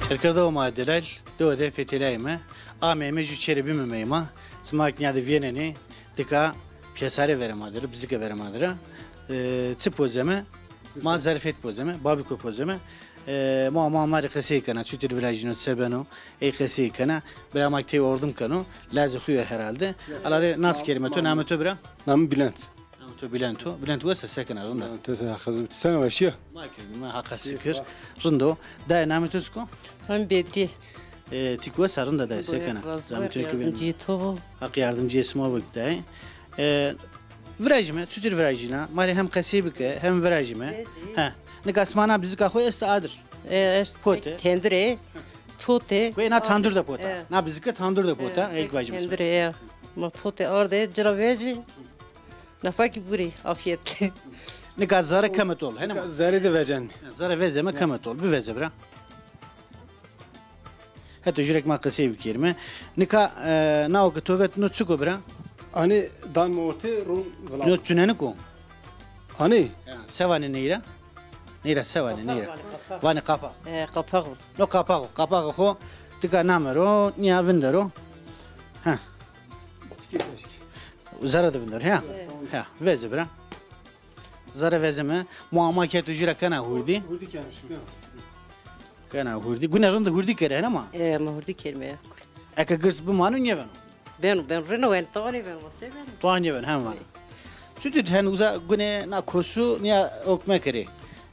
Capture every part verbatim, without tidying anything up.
Serkerdoxê ma delal, dewe de fetelîyayîme. Ameyme jû çêrê bimîmeyî ma. Sima ke nîya de vîyênenê, dika pîyesare verê ma der o, bizike verê ma der o. E, çi pozeme? Ma zerfet pozeme, babîko pozeme. E, ma, ma, ma rê qesey kena, çutir virajîno, se beno, ey qesey kena. Bira ma ke tey ordim keno, lazê xo yo herhalde. Ala rê nas kerîme to, namê to bira? Namê Bülent. Namê to Bülent o. Bülent wes a, se kena, rind a? Bülent wes a, Xizir. Sena weşîya? Ma kerdî, ma haqa sikir. Rind o. Dayê, namê to çik o? Namê Bedrîye. E, ti kî wes a, rind a dayê, se kena? Zam to kî ben. Yardımcı to. Haq yardımcı sima bik dayê. E, virajîme, çutir virajîna? Ma rê hem qesey bike, hem virajîme. He. Nika sima na bizika xo esta adir? E, est. Pote. Tendir e. Pote. Ko ê na tandur de pota. E. Na bizike tandur de pota. E, ey vajîme. Tendir e. Ma pote arde, ci ra vejî. Nafa kî burî, afîyet. Nika zere keme tol, hene ma? Nika zerê de vecen. Zere vezeme keme tol. Biveze bira. Heto jû rê ke ma qesey bikerîme. Nika, e, nawo ke to vet, no çik o bira? Anî dan mi ortê, rûn vilav. No çunenik o? Anî? Ya, se vanê ney ra? Ney ra se vanê, ney ra? Vanê qapax. E, qapax o. No qapax o. Qapaxê xo tika name ro, nîya vinde ro. Heh. Zere de vindor, he? He, veze bira. Zere vezeme, muamma ke tu jû ra kena hurdî. Hurdî kena şikî. Kena hurdî. Gune rind hurdî kerê, hene ma? E, ma hurdî kerîme. Eke girs bimano, nêveno? Beno, beno. Rino wen, tawa nêbeno, se beno? Tawa nêbeno, hem vano. Çutir hen uza gune na kosu nîya ok mekerê.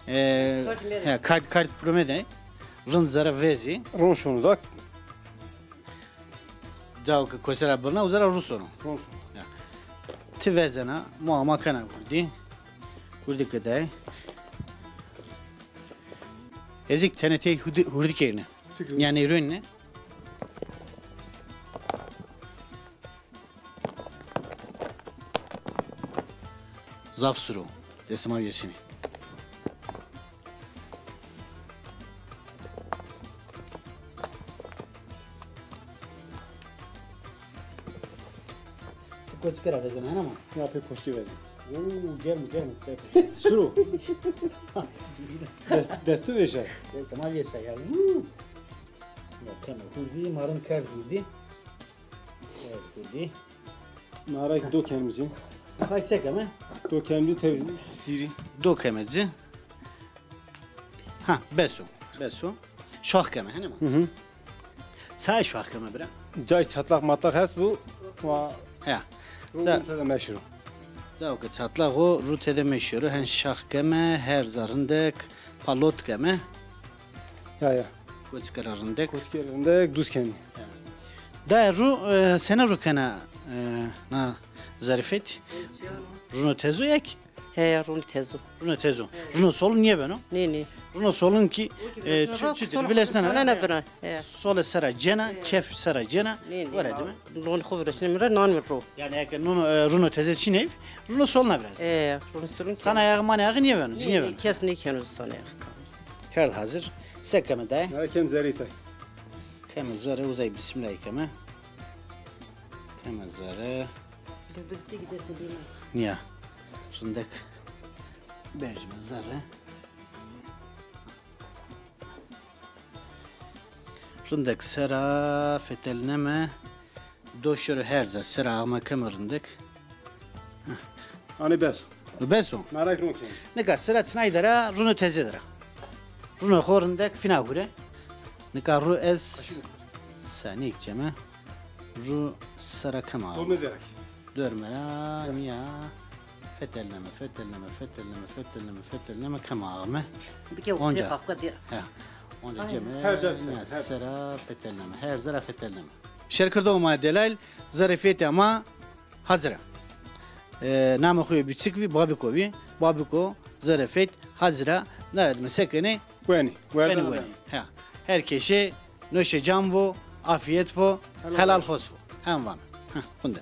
E, he, kard, kard piro medê. Rind zere vezî. Ron şono da. Cao ke kose ra birna, uza ra rû sono. Rû sono. Ya. Ti vezena, muamma kena hurdî. Hurdî ke day. Ez kî tenê tey hurdî, hurdî kerîne. Yanî rûnîne. Zaf sur o. Destê ma vêsînî. Ti koçike ra vezena, hene ma? Ya pê koçikî vezena. Oo, germ, germ, germ. Sur o. Dest, destû vêşa. Destê ma vêsa ya. Wuu. Ya, keme hurdî, ma rind kerd hurdî. Kerd hurdî. Narak do kemî ci. Narak se keme? Do kemî ci, tev sîrî. Do keme ci. Ha, bes o. Bes o. Şax keme, hene ma? Hı hı. Çay şax keme bira. Cay çatlak matlak hest bu. Wa. He. Rû tede meşiro. Cao ke çatlak o, rû tede meşiro. Hen şax keme, herza rindek, palot keme. Ya, ya. Koçike ra rindek. Koçike ra rindek, duz kenî. Ya. Dayê, rû, e, sene rû kena, e, na zerfet? Rûno tezo ya kî? He, rûno tezo. Rûno tezo. He. Rûno solun nêbeno? Nê, nê. Rûno solun kî, e, çi, çi, vilesnena. Solê sera cena, kef sera cena. Nê, nê. Were dime. Lon xo viraştene mi ra nan mi ro. Yanî eke nuno, e, rûno teze çinê, rûno solna biraz. E, rûno solun. Sana yağı, mana yağı nêbeno, ci nêbeno. Kes nêkeno sana yağı. Kerd hazir. Se keme dayê? Ya kem zerê tay. Keme zere, uzay bismillah keme. Keme zere. Nîya. Rindek bercime zere. Rindek sera fetelneme. Do şoro herza sera axme keme rindek. Anî bes o. Bes o? Narak rûn keme. Nika sera çinay der a, rûno teze der a. Rûno xo rindek fîna hure. Nika rû ez sanîk ceme. Rû sera keme. Dorme der a kî. Dorme ra nîya. Fetelneme, fetelneme, fetelneme, fetelneme, fetelneme, keme axme. Bike onca. He. Onca ceme. Her ca, nîya her. Sera fetelneme. Her zera fetelneme. Şerkerdoxê ma delal, zerefetê ma hazir a. E, namê xo yo biçik vî, babiko vî. Babiko, zerefet, hazir a. Na ra dime se kenê? Wenî, wenî, wenî. Ha. Her keşe noşe can vo, afîyet vo, helal xos vo. Hem vana. Ha, xunde.